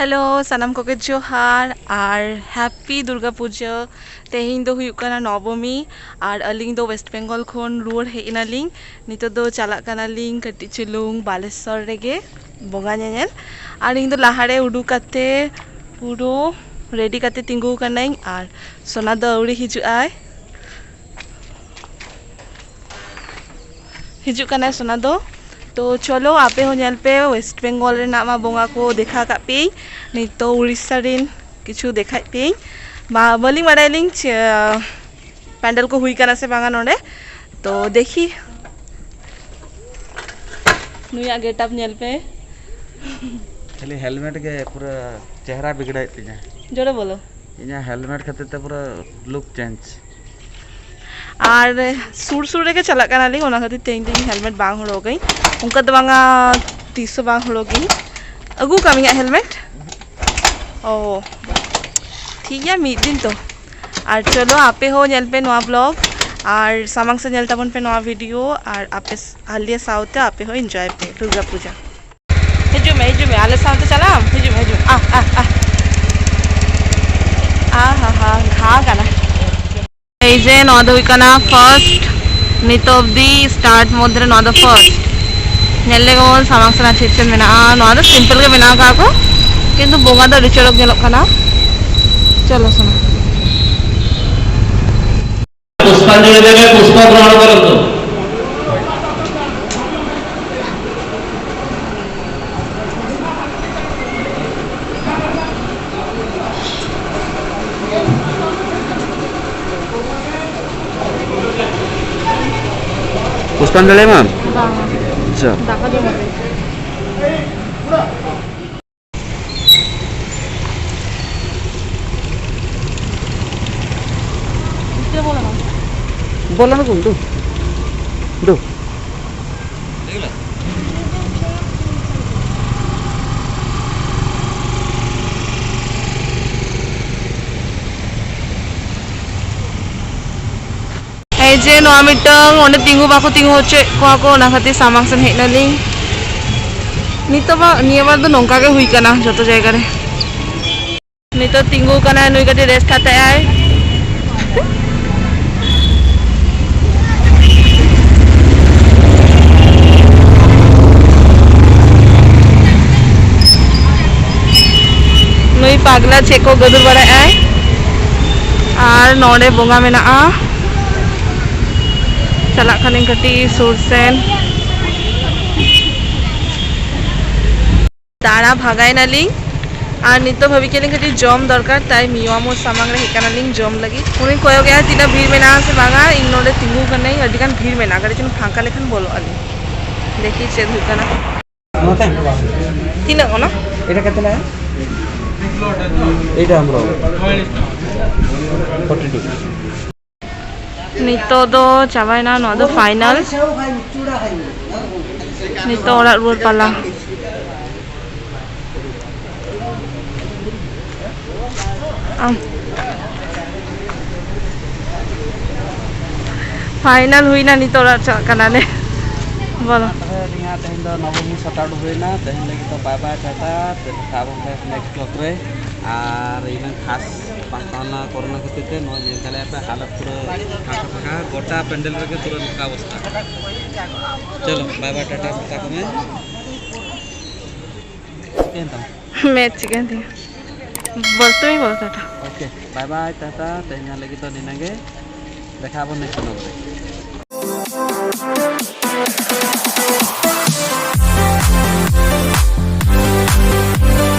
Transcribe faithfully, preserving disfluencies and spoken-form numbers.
Hello, ᱥᱟᱱᱟᱢ ᱠᱚᱜᱮ ᱡᱚᱦᱟᱨ ᱟᱨ ᱦᱮᱯᱤ ᱫᱩᱨᱜᱟ ᱯᱩᱡᱟᱹ᱾ ᱛᱮᱦᱮᱧ ᱫᱚ ᱦᱩᱭᱩᱜ ᱠᱟᱱᱟ ᱱᱚᱵᱚᱢᱤ ᱟᱨ ᱟᱹᱞᱤᱧ ᱫᱚ ᱳᱭᱮᱥᱴ ᱵᱮᱝᱜᱚᱞ ᱠᱷᱚᱱ ᱨᱩᱣᱟᱹᱲ ᱦᱮᱡ ᱮᱱᱟᱞᱤᱧ᱾ ᱱᱤᱛᱚᱜ ᱫᱚ ᱪᱟᱞᱟᱜ ᱠᱟᱱᱟᱞᱤᱧ ᱠᱟᱹᱴᱤᱡ ᱪᱩᱞᱩᱝ ᱵᱟᱞᱮᱥᱚᱨ ᱨᱮᱜᱮ ᱵᱚᱸᱜᱟ ᱧᱮᱧᱮᱞ᱾ ᱟᱨ ᱤᱧ ᱫᱚ ᱞᱟᱦᱟᱨᱮ ᱩᱰᱩᱠ ᱠᱟᱛᱮ ᱯᱩᱨᱟᱹ ᱨᱮᱰᱤ ᱠᱟᱛᱮ ᱛᱤᱸᱜᱩ ᱠᱟᱹᱱᱟᱹᱧ ᱟᱨ ᱥᱳᱱᱟ ᱫᱚ ᱟᱹᱣᱨᱤ ᱦᱤᱡᱩᱜ ᱟᱭ᱾ ᱦᱤᱡᱩᱜ ᱠᱟᱱᱟᱭ ᱥᱳᱱᱟ ᱫᱚ᱾ ᱛᱚ ᱪᱚᱞᱚ ᱟᱯᱮ ᱦᱚᱸ ᱧᱮᱞ ᱯᱮ, ᱳᱭᱮᱥᱴ ᱵᱮᱝᱜᱚᱞ ᱨᱮᱱᱟᱜ ᱢᱟ ᱵᱚᱸᱜᱟ ᱠᱚ ᱫᱮᱠᱷᱟᱣ ᱠᱟᱜ ᱯᱮᱭᱟᱹᱧ, ᱱᱤᱛᱚᱜ ᱩᱲᱤᱥᱥᱟ ᱨᱮᱱ ᱠᱤᱪᱷᱩ ᱫᱮᱠᱷᱟᱣ ᱯᱮᱭᱟᱹᱧ᱾ ᱵᱟ-, ᱵᱟᱹᱞᱤᱧ ᱵᱟᱲᱟᱭᱟᱞᱤᱧ ᱪᱮ, ᱯᱮᱱᱰᱮᱞ ᱠᱚ ᱦᱩᱭ ᱠᱟᱱᱟ ᱥᱮ ᱵᱟᱝᱟ ᱱᱚᱰᱮ᱾ ᱛᱚ ᱫᱮᱠᱷᱤ, ᱱᱩᱭᱟᱜ ᱜᱮᱴᱟᱯ ᱧᱮᱞ ᱯᱮ᱾ ᱠᱷᱟᱹᱞᱤ ᱦᱮᱞᱢᱮᱴ ᱜᱮ ᱯᱩᱨᱟᱹ ᱪᱮᱦᱨᱟ ᱵᱤᱜᱽᱲᱟᱹᱭᱮᱫ ᱛᱤᱧᱟ᱾ ᱡᱳᱨᱮ ᱵᱚᱞᱚ᱾ ᱤᱧᱟᱹᱜ ᱦᱮᱞᱢᱮᱴ ᱠᱷᱟᱹᱛᱤᱨ ᱛᱮ ᱯᱩᱨᱟᱹ ᱞᱩᱠ ᱪᱮᱧᱡᱽ᱾ ᱟᱨ ᱥᱩᱨ ᱥᱩᱨ ᱨᱮᱜᱮ ᱪᱟᱞᱟᱜ ᱠᱟᱱᱟᱞᱤᱧ, ᱚᱱᱟ ᱠᱷᱟᱹᱛᱤᱨ ᱛᱮ ᱤᱧ ᱫᱚ ᱦᱮᱞᱢᱮᱴ ᱵᱟᱝ ᱦᱚᱨᱚᱜᱟᱹᱧ᱾ ᱚᱱᱠᱟ ᱫᱚ ᱵᱟᱝᱟ, ᱛᱤᱥ ᱦᱚᱸ ᱵᱟᱝ ᱦᱚᱨᱚᱜᱟᱹᱧ᱾ ᱟᱹᱜᱩ ᱠᱟᱜ ᱢᱮ ᱤᱧᱟᱹᱜ ᱦᱮᱞᱢᱮᱴ᱾ ᱚ, ᱴᱷᱤᱠ ᱜᱮᱭᱟ, ᱢᱤᱫ ᱫᱤᱱ ᱛᱚ᱾ ᱟᱨ ᱪᱚᱞᱚ ᱟᱯᱮ ᱦᱚᱸ ᱧᱮᱞ ᱯᱮ ᱱᱚᱣᱟ ᱵᱞᱚᱜ, ᱟᱨ ᱥᱟᱢᱟᱝ ᱥᱮᱫ ᱧᱮᱞ ᱛᱟᱵᱚᱱ ᱯᱮ ᱱᱚᱣᱟ ᱵᱷᱤᱰᱤᱭᱳ, ᱟᱨ ᱟᱯᱮ ᱥ-, ᱟᱞᱮ ᱥᱟᱶᱛᱮ ᱟᱯᱮ ᱦᱚᱸ ᱤᱱᱡᱚᱭ ᱯᱮ ᱫᱩᱨᱜᱟ ᱯᱩᱡᱟ᱾ ᱦᱤᱡᱩᱜ ᱢᱮ, ᱦᱤᱡᱩᱜ ᱢᱮ, ᱟᱞᱮ ᱥᱟᱶᱛᱮ ᱪᱟᱞᱟᱜ ᱟᱢ? ᱦᱤᱡᱩᱜ ᱢᱮ, ᱦᱤᱡᱩᱜ ᱢᱮ᱾ ᱟᱦ, ᱟᱦ, ᱟᱦ᱾ ᱟᱦ, ᱦᱟ, ᱦᱟ, ᱜᱷᱟ ᱠᱟᱱᱟ᱾ ᱮᱭ ᱡᱮ, ᱱᱚᱣᱟ ᱫᱚ ᱦᱩᱭᱩᱜ ᱠᱟᱱᱟ ᱯᱷᱟᱨᱥᱴ, ᱱᱤᱛᱚᱜ ᱚᱵᱫᱤ ᱥᱴᱟᱨᱴ ᱢᱚᱫᱽᱫᱷᱮ ᱨᱮ ᱱᱚᱣᱟ ᱫᱚ ᱯᱷᱟᱨᱥᱴ᱾ ᱧᱮᱞ ᱞᱮᱜᱮ ᱵᱚᱱ ᱥᱟᱢᱟᱝ ᱥᱮᱱᱟᱜ ᱪᱮᱫ ᱪᱮᱫ ᱢᱮᱱᱟᱜᱼᱟ᱾ ᱱᱚᱣᱟ ᱫᱚ ᱥᱤᱢᱯᱮᱞ ᱜᱮ ᱵᱮᱱᱟᱣ ᱠᱟᱜᱼᱟ ᱠᱚ, ᱠᱤᱱᱛᱩ ᱵᱚᱸᱜᱟ ᱫᱚ ᱟᱹᱰᱤ ᱪᱚᱨᱚᱠ ᱧᱮᱞᱚᱜ ᱠᱟᱱᱟ᱾ ᱪᱚᱞᱚ ᱥᱳᱱᱟ᱾ पुष्पांजलि देंगे, पुष्प ग्रहण करो तो। पुष्पांजलि मैम। ᱵᱟᱝᱟ᱾ ᱟᱪᱪᱷᱟ। ᱫᱟᱠᱟ ᱡᱚᱢ ᱠᱟᱛᱮ᱾ ᱵᱷᱤᱛᱨᱤ ᱵᱚᱞᱚ ᱢᱮ᱾ ᱵᱚᱞᱚᱱ ᱠᱚ ᱫᱩ᱾ ᱫᱩ᱾ ᱮᱭ ᱡᱮ ᱱᱚᱣᱟ ᱢᱤᱫᱴᱟᱝ ᱚᱸᱰᱮ ᱛᱤᱸᱜᱩ ᱵᱟᱠᱚ ᱛᱤᱸᱜᱩ ᱦᱚᱪᱚᱭᱮᱫ ᱠᱚᱣᱟ ᱠᱚ, ᱚᱱᱟ ᱠᱷᱟᱹᱛᱤᱨ ᱥᱟᱢᱟᱝ ᱥᱮᱱ ᱦᱮᱡ ᱱᱟᱞᱤᱧ᱾ ᱱᱤᱛᱚᱜ ᱢᱟ, ᱱᱤᱭᱟᱹ ᱵᱟᱨ ᱫᱚ ᱱᱚᱝᱠᱟ ᱜᱮ ᱦᱩᱭ ᱠᱟᱱᱟ ᱡᱚᱛᱚ ᱡᱟᱭᱜᱟ ᱨᱮ᱾ ᱱᱤᱛᱚᱜ ᱛᱤᱸᱜᱩ ᱠᱟᱱᱟᱭ, ᱱᱩᱭ ᱠᱟᱹᱴᱤᱡ ᱨᱮᱥᱴ ᱦᱟᱛᱟᱭ ᱟᱭ᱾ ᱱᱩᱭ ᱯᱟᱜᱽᱞᱟ ᱪᱮᱫ ᱠᱚ ᱜᱟᱹᱫᱩᱨ ᱵᱟᱲᱟᱭᱮᱫ ᱟᱭ᱾ ᱟᱨ ᱱᱚᱰᱮ ᱵᱚᱸᱜᱟ ᱢᱮᱱᱟᱜᱼᱟ᱾ ᱪᱟᱞᱟᱜ ᱠᱟᱹᱱᱟᱹᱧ ᱠᱟᱹᱴᱤᱡ ᱥᱩᱨ ᱥᱮᱱ᱾ ᱫᱟᱬᱟ ᱵᱷᱟᱜᱟᱭ ᱱᱟᱞᱤᱧ᱾ ᱟᱨ ᱱᱤᱛᱚᱜ ᱵᱷᱟᱹᱵᱤ ᱠᱮᱫ ᱞᱤᱧ ᱠᱟᱹᱴᱤᱡ ᱡᱚᱢ ᱫᱚᱨᱠᱟᱨ, ᱛᱟᱭ ᱢᱤᱭᱩᱣᱟ ᱢᱳᱲ ᱥᱟᱢᱟᱝ ᱨᱮ ᱦᱮᱡ ᱠᱟᱱᱟᱞᱤᱧ ᱡᱚᱢ ᱞᱟᱹᱜᱤᱫ᱾ ᱩᱱᱤ ᱠᱚᱭᱚᱜ ᱮᱫᱼᱟ ᱛᱤᱱᱟᱹᱜ ᱵᱷᱤᱲ ᱢᱮᱱᱟᱜᱼᱟ ᱥᱮ ᱵᱟᱝᱟ᱾ ᱤᱧ ᱱᱚᱰᱮ ᱛᱤᱸᱜᱩ ᱠᱟᱹᱱᱟᱹᱧ, ᱟᱹᱰᱤ ᱜᱟᱱ ᱵᱷᱤᱲ ᱢᱮᱱᱟᱜᱼᱟ, ᱠᱟᱹᱴᱤᱡ ᱪᱩᱞᱩᱝ ᱯᱷᱟᱸᱠᱟ ᱞᱮᱠᱷᱟᱱ ᱵᱚᱞᱚᱜ ᱟᱹᱞᱤᱧ᱾ ᱫᱮᱠᱷᱤ ᱪᱮᱫ ᱦᱩᱭᱩᱜ ᱠᱟᱱᱟ᱾ ᱱᱚᱛᱮ? ᱛᱤᱱᱟᱹᱜ ᱚᱱᱟ? এটা কত টাকা? এইটা আমরা ফর্টি টু। ᱱᱤᱛᱚᱜ ᱫᱚ ᱪᱟᱵᱟᱭᱮᱱᱟ, ᱱᱚᱣᱟ ᱫᱚ ᱯᱷᱟᱭᱱᱟᱞ᱾ ᱱᱤᱛᱚᱜ ᱚᱲᱟᱜ ᱨᱩᱣᱟᱹᱲ ᱯᱟᱞᱟ᱾ ᱟᱢ᱾ ᱯᱷᱟᱭᱱᱟᱞ ᱦᱩᱭᱱᱟ, ᱱᱤᱛᱚᱜ ᱚᱲᱟᱜ ᱪᱟᱞᱟᱜ ᱠᱟᱱᱟᱞᱮ᱾ ᱵᱚᱞᱚ᱾ ᱛᱚᱵᱮ ᱟᱹᱞᱤᱧᱟᱜ ᱛᱮᱦᱮᱧ ᱫᱚ ᱱᱚᱵᱚᱢᱤ ᱥᱟᱛᱟᱣ ᱦᱩᱭᱱᱟ᱾ ᱛᱮᱦᱮᱧ ᱞᱟᱹᱜᱤᱫ ᱫᱚ ᱵᱟᱭ ᱵᱟᱭ, ᱴᱟᱴᱟ᱾ ᱛᱮ ᱫᱮᱠᱷᱟ ᱟᱵᱚᱱ ᱯᱮ ᱱᱮᱠᱥᱴ ᱵᱞᱚᱜ ᱨᱮ᱾ ᱟᱨ ᱤᱱᱟᱹᱝ ᱠᱷᱟᱥ ᱵᱟᱝ ᱛᱟᱦᱮᱸ ᱞᱮᱱᱟ ᱠᱳᱨᱳᱱᱟ ᱠᱷᱟᱹᱛᱤᱨ ᱛᱮ᱾ ᱱᱚᱣᱟ ᱧᱮᱞ ᱫᱟᱲᱮᱭᱟᱜ ᱯᱮ, ᱦᱟᱞᱚᱛ ᱯᱩᱨᱟᱹ ᱯᱷᱟᱸᱠᱟ ᱯᱷᱟᱸᱠᱟ, ᱜᱚᱴᱟ ᱯᱮᱱᱰᱮᱞ ᱨᱮᱜᱮ ᱯᱩᱨᱟᱹ ᱱᱚᱝᱠᱟ ᱚᱵᱚᱥᱛᱟ᱾ ᱪᱚᱞᱚ, ᱵᱟᱭ ᱵᱟᱭ, ᱴᱟᱴᱟ ᱢᱮᱛᱟ ᱠᱚᱢᱮ᱾ ᱪᱤᱠᱟᱹᱭᱮᱱ ᱛᱟᱢᱟ? ᱢᱮᱪ ᱪᱤᱠᱟᱹᱭᱮᱱ ᱛᱤᱧᱟ? ᱵᱚᱞᱛᱮ ᱦᱩᱭ ᱵᱚᱞ ᱴᱟᱴᱟ᱾ ᱳᱠᱮ, ᱵᱟᱭ ᱵᱟᱭ, ᱴᱟᱴᱟ᱾ ᱛᱮᱦᱮᱧ ᱞᱟᱹᱜᱤᱫ ᱫᱚ ᱱᱤᱱᱟᱹᱜ ᱜᱮ᱾ ᱫᱮᱠᱷᱟ ᱟᱵᱚᱱ ᱱᱮᱠᱥᱴ ᱵᱞᱚᱜ ᱨᱮ᱾